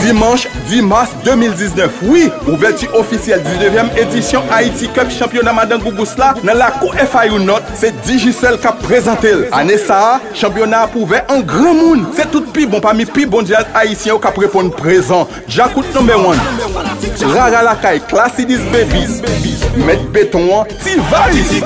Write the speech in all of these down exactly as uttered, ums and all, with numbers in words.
Dimanch dis mas de mil diznèf, wi, ouvèti ofisyèl diznèvyèm edisyon Haiti Cup chanpyona Madan Gougous la nan lakou F I U North, se Digicel k ap prezante l. Ane sa a, chanpyona ap ouvè an granmoun. Se tout pi bon pami pi bon djaz ayisyen yo k ap reponn prezan. Djakout number one, Rara Lakay, Classy This Baby, Mèt Beton an, T-Vice.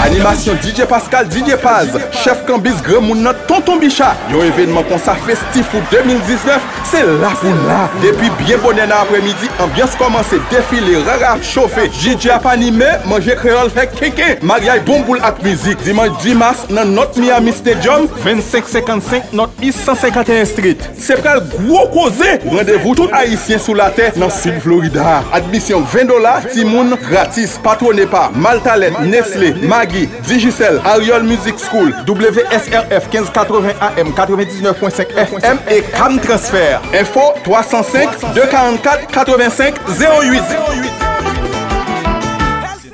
Animasyon D J Pascal, D J Paz, Chèf Kanbis, granmoun nan, Tonton Bicha. Yon evènman konsa festif pou de mil diznèf, se la pou la. Depi byen bonè nan aprèmidi, anbyans kòmanse, defile, rara ap chofe, D J ap anime, manje kreyòl fè kenken, maryaj bon boul ak mizik. Dimanch dis mas nan North Miami Stadium, vennsenk senkannsenk North East san senkanteyen Street. Se pral gwo koze! Randevou tout Ayisyen sou latè nan Sid Florida. Admisyon ven dola, timoun gratis. Patwone pa Maltalèt, Nestlé, Maggi, Digicel, Ariol Music School, W S R F kenz katreven A M, katrevendiznèf pwen senk F M e Cam Transfer. Enfo twa san senk, de karannkat, katrevensenk, zewo uit.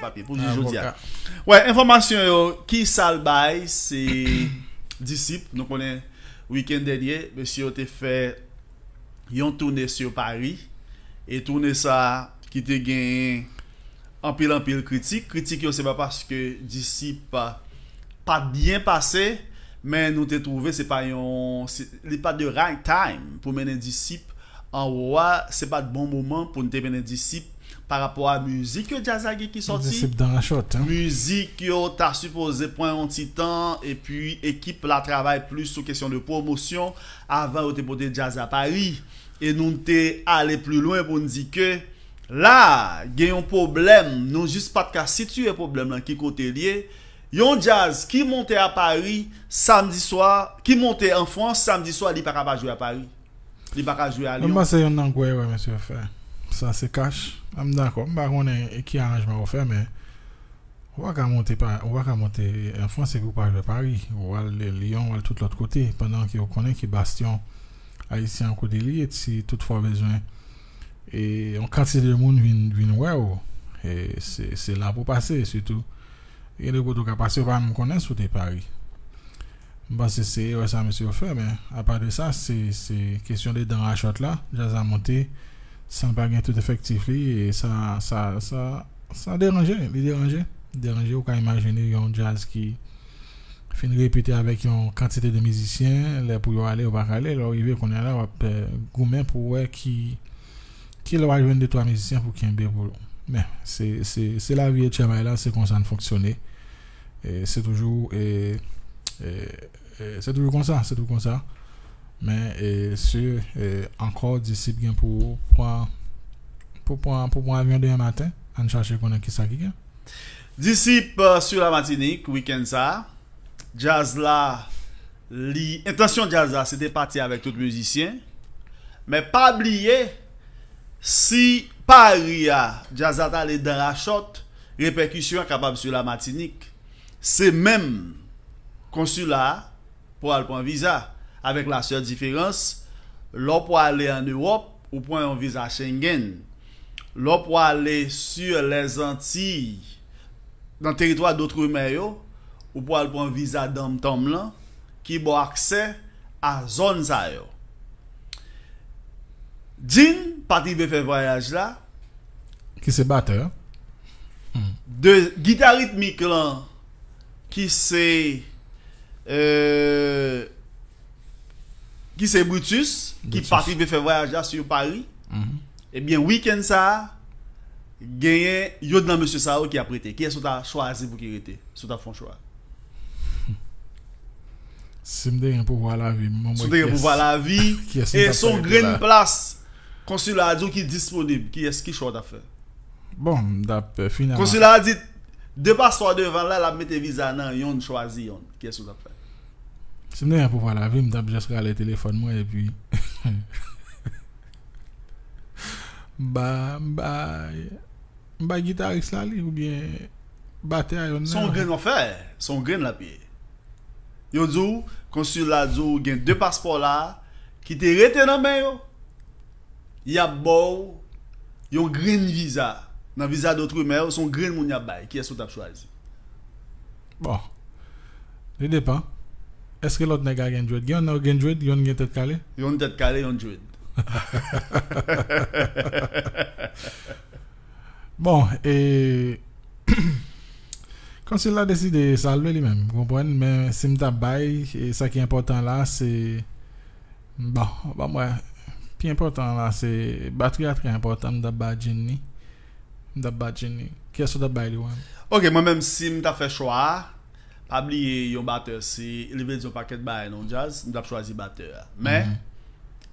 Papye pou jodi a. Wè, enfòmasyon yo, ki sa l bay, se Disip. Nou konnen, wikenn dènye, mesye yo te fè yon toune sou Paris. E toune sa ki te genyen anpil, anpil kritik. Kritik yo, se pa paske Disip pa t byen pase, men nou te twouve se pa yon, se, li pa the right time pou mennen Disip anwo a, se pa t bon moman pou n te mennen Disip pa rapò a mizik yo djaz la gen ki sòti. Disip dan la chòt, hein. Mizik yo ta sipoze pran yon ti tan, epi ekip la travay plis sou kesyon de pwomosyon avan yo te pote djaz la Paris. E nou te ale pli lwen pou n di ke la, gen yon pwoblèm, nou jis pa t ka sitiye pwoblèm lan ki kote l ye. Yon djaz ki monte a Paris samdi swa, ki monte an Frans samdi swa, li pa ka pa jwe a Paris. Li pa ka jwe a Lyon. Mwen panse youn nan gwo erè mesye yo fè. Sa se kach. M dakò. M pa konnen ki aranjman yo fè, men ou pa ka monte pa, ou pa ka monte an Frans epi ou pa jwe Paris. Ou al Lyon, ou al tout lòt kote, pandan ke ou konnen ke bastyon ayisyen an kote li ye, si toutfwa w bezwen e yon kantite de moun vin, vin wè w, e se, se la pou w pase, sitou gen de kote ou ka pase, ou pa menm konnen si w te Paris. M panse se erè sa mesye yo fè, men apa de sa, se, se kesyon de dan rachòt la, djaz la monte, san l pa gen tout efektif li, e sa, sa, sa, sa deranje, li deranje, deranje, ou ka imajine yon djaz ki fin repete avèk yon kantite de mizisyen, lè pou yo ale, yo pa ka ale, lè w rive kounye a la, w ap, eh, goumen pou w wè ki, ki lè w a jwenn de twa mizisyen pou kenbe pou, men, se, se, se lavi etchèmay la, se konsa n fonksyone. E se toujou, e, e, e se toujou konsa, se toujou konsa. Men, e, si, e, ankò Disip gen pou pran, pou pran, pou pran avyon demen maten, ann chache konnen kisa ki gen. Disip, euh, sur la Matinik, wikenn sa a. Djaz la, li, entansyon djaz la, se te pati avèk tout mizisyen. Men pa bliye, si Paris a, djaz la t ale dan rachòt, repèkisyon an kapab sou la Matinik. Se menm konsila a pou al pran viza. Avèk la sèl diferans, lè w pwale ann Ewòp, ou pran yon viza Schengen. Lè w pwale sur les Antilles, nan teritwa d'outre-mer yo, ou pwal pran viza dom-tom lan, ki ba w aksè a zòn sa yo. Jin pa t rive fè vwayaj la. Ki se batè a. Hmm. De gita ritmik lan, ki se, euh, ki se Brutus, ki pa t rive fè vwayaj la sou Paris. Mhm. Ebyen, wikenn sa a, genyen youn nan mesye sa yo ki ap rete. Kiyès ou ta chwazi pou ki rete, si w ta fè yon chwa? Si m te gen pouvwa lavi m, mwen, si w te gen pouvwa lavi, e se yon grenn plas konsila a di w ki disponib, kiyès, ki chwa w t ap fè? Bon, m t ap, eh, finalman. Konsila a di, de paspò devan la, l ap mete viza nan yonn, chwazi yonn. Kiyès ou t ap fè? Si m te gen pouvwa lavi m, m t ap jis rale telefòn mwen epi m ba, m ba, m ba gitaris la li oubyen batè a yonn nan. Se yon grenn w ap fè, se yon grenn l ap ye. Yo di w, konsila di w gen de paspò la ki te rete nan men yo. Y ap ba w yon grenn viza. Nan viza d'outre-mer, se yon grenn moun y ap bay. Kiyès ou t ap chwazi? Bon. Li depann. Èske lòt nèg la gen dread? Gen yonn nan yo gen dread, yonn gen tèt kale? Yonn tèt kale, yonn dread. Bon, e konsil la deside sa l vle li menm, konprann, men si m ta bay, e sa ki enpòtan la, se, bon, ban m wè, pi enpòtan la, se batri a trè enpòtan, m ta ba Jenny, m ta ba Jenny. Kiyès ou ta bay li, wè? Ok, mwen menm, si m ta fè chwa a, pa bliye, yon batè, se, li vle di yon pakèt bagay nan djaz, m t ap chwazi batè a. Men,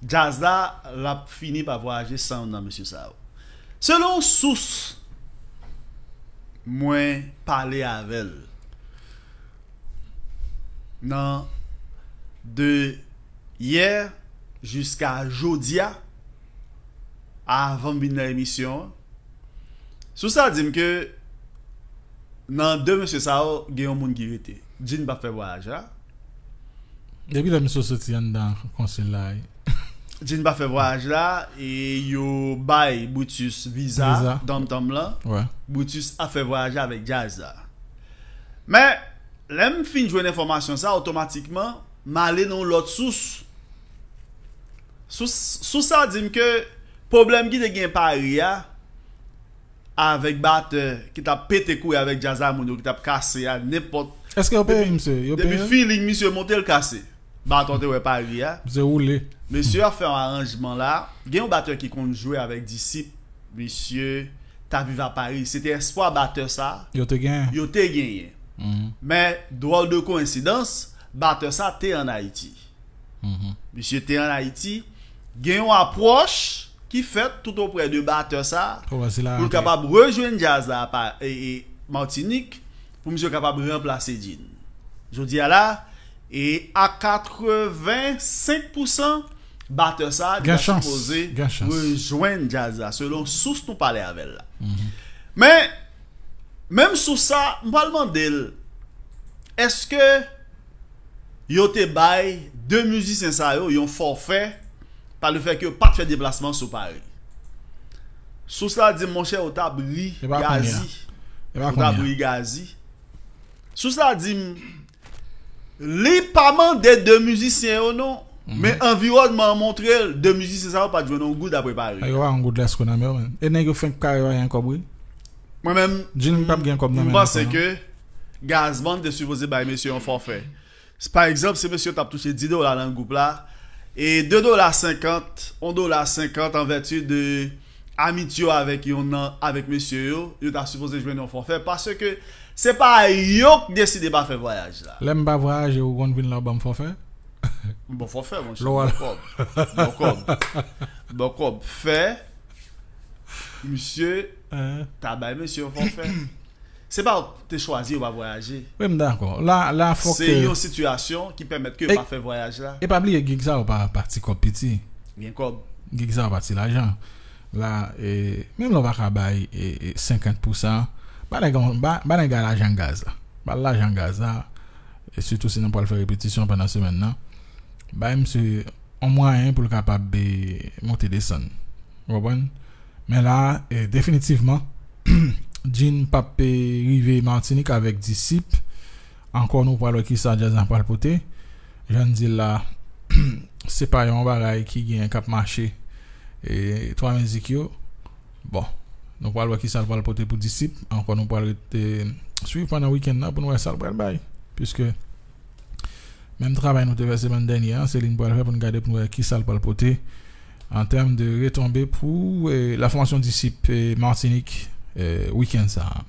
djaz la, l ap fini pa vwayaje san youn nan mesye sa yo. Selon sous mwen pale avè l, nan de yè jiska jodi a, avan m vin nan emisyon an, sous la di m ke nan de mesye sa yo, gen yon moun ki rete. Jean pa fè vwayaj la. Depi lè misye soti anndan konsil la, wi. Jean pa fè vwayaj la, e yo bay Brutus viza, viza. Dam-dam lan. Wè. Brutus ap fè vwayaj la avèk djaz la. Men, lè m fin jwenn enfòmasyon sa, otomatikman, m ale nan yon lòt sous. Sous, sous sa di m ke pwoblèm ki te gen Pari a, avèk batè ki t ap pete kouri avèk djaz a moun yo, ki t ap kase a, nenpòt. Èske yo peye misye? Yo peye? Depi feeling misye monte, l kase. Baton te wè Pari a. Misye woule. Mesye ap fè yon aranjman la. Gen yon batè ki konn jwe avèk Disip. Misye t ap viv a Pari. Se te espwa batè sa. Yo te genyen. Yo te genyen. Men, dwòl de koyensidans, batè sa te ann Ayiti. Misye te ann Ayiti. Gen yon apwòch ki fèt tout oprè de batè sa pou l kapab rejwenn djaz la pa, e, e, Matinik, pou misye kapab ranplase Jean. Jodi a la, e a katrevensenk pousan, batè sa a li ta sipoze rejwenn djaz la, selon sous nou pale avè l la. Men, menm sous sa, m pral mande l, èske yo te bay de mizisyen sa yo yon fòfè pa le fè ke yo pa t fè deplasman sou Pari? Sous la di m, monchè, ou t ap ri Gazi. Ou t ap ri Gazi. Sous la di m, li pa mande de mizisyen yo non, men anviwònman an montre l de mizisyen sa yo pa t jwenn yon goud apre Pari. Yo pa yon goud lèsko nan men yo menm. E nèg yo fenk kare pa gen kòb, wi. Mwen menm, Jean pa t gen kòb nan men l ankò non. M panse ke Gazman te sipoze bay mesye yon fòfè. Pa egzanp, si mesye t ap touche dis dola nan gwoup la, e de dola senkant, yon dola senkant an vèti de amitye yo avèk yon nan, avèk mesye yo, yo ta sipoze jwenn yon fòfè, paske se pa yo k deside pa fè vwayaj la. Lè m pa vwayaje, ou konn vin la, ou ban m fòfè? M ba w fòfè, monchè, m ba w kòb. M ba w kòb. M ba w kòb. Fè, misye, ta bay mesye yon fòfè. Se pa ou te chwazi yo pa vwayaje. Wi, m dakò. La, la, fòk. Se yon sitiyasyon ki pèmèt ke yo pa fè vwayaj la. E pa bliye, gig sa yo pa, pa ti kòb piti. Gen kòb. Gig sa yo pa ti lajan. La, e, menm lè w pa ka bay, e, e, senkant pousan, ba nèg, ba, ba nèg la lajan gaz la. Ba l lajan gaz la. E sitou si nou pral fè repetisyon pandan semèn nan. Bay misye yon mwayen pou l kapab, e, monte desann. Ou konprann? Men la, e, definitivman, Jean p ap, e, rive Matinik avèk Disip. Ankò, nou pral wè kisa djaz la pral pote. Jan n di l la, se pa yon bagay ki gen k ap mache, e, twa mizik yo. Bon, nou pral wè kisa l pral pote pou Disip. Ankò, nou pral rete swiv pandan wikenn nan pou n wè sa l pral bay. Piske menm travay nou te fè semèn dènyè an, se li n pral fè pou n gade pou n wè kisa l pral pote an tèm de retonbe pou, e, la fòmasyon Disip, e, Matinik, e, wikenn sa a.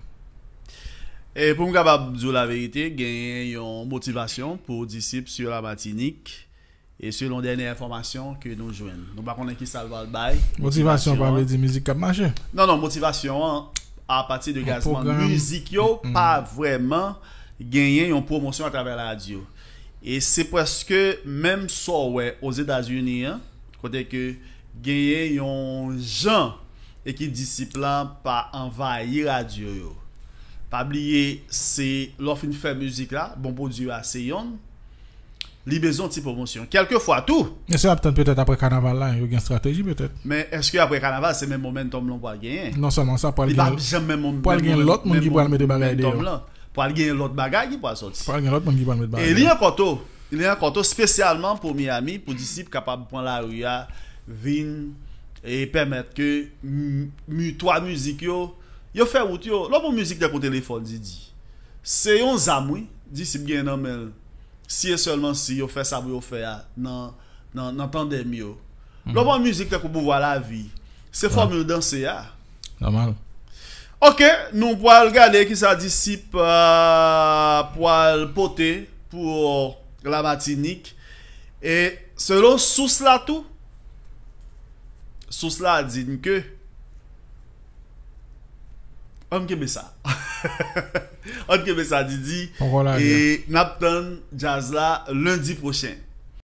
E pou m kapab di w laverite, genyen yon motivasyon pou Disip sou la Matinik. E selon dènyè enfòmasyon ke nou jwenn, nou pa konnen kisa l pral bay. Motivasyon pa vle di mizik k ap mache. Non, non, motivasyon an, apati de Gazman, mizik yo pa vrèman genyen yon pwomosyon atravè radyo. E se prèske menm sa w wè Ozetazini an, kote ke genyen yon jan ekip Disip lan pa anvayi radyo yo. Pa bliye, se lè w fin fè mizik la, bon pwodui a se yonn, li bezwen yon ti pwomosyon. Kèlkefwa tou. Èske y ap tann petèt apre kanaval la, yo gen estrateji petèt? Men èske apre kanaval, se menm momentum lan pral genyen? Non sèlman sa, pral gen, pral gen lòt moun ki pral mete bagay deyò. Pral gen lòt bagay ki pral sòti. Pral gen lòt moun ki pral mete bagay deyò. E li ankò to, li ankò to, espesyalman pou Miami, pou Disip kapab pran lari a, vin e pèmèt ke m- mi twa mizik yo yo fè wout yo. Lè w pran mizik tankou Telefòn Didi, se yon zam wi, Disip gen nan men l. Si e sèlman si yo fè sa pou yo fè a nan nan, nan tandèm yo. Lè w pran mizik tankou Pouvwa Lavi, se fòmil danse a. Nòmal. Ok, nou pral gade kisa Disip uh, pral pote pou la Matinik. E selon sous la tou, sous la di n ke ann kenbe sa. Ann kenbe sa, Didi. Ankò la. E n ap tann djaz la lendi pwochen.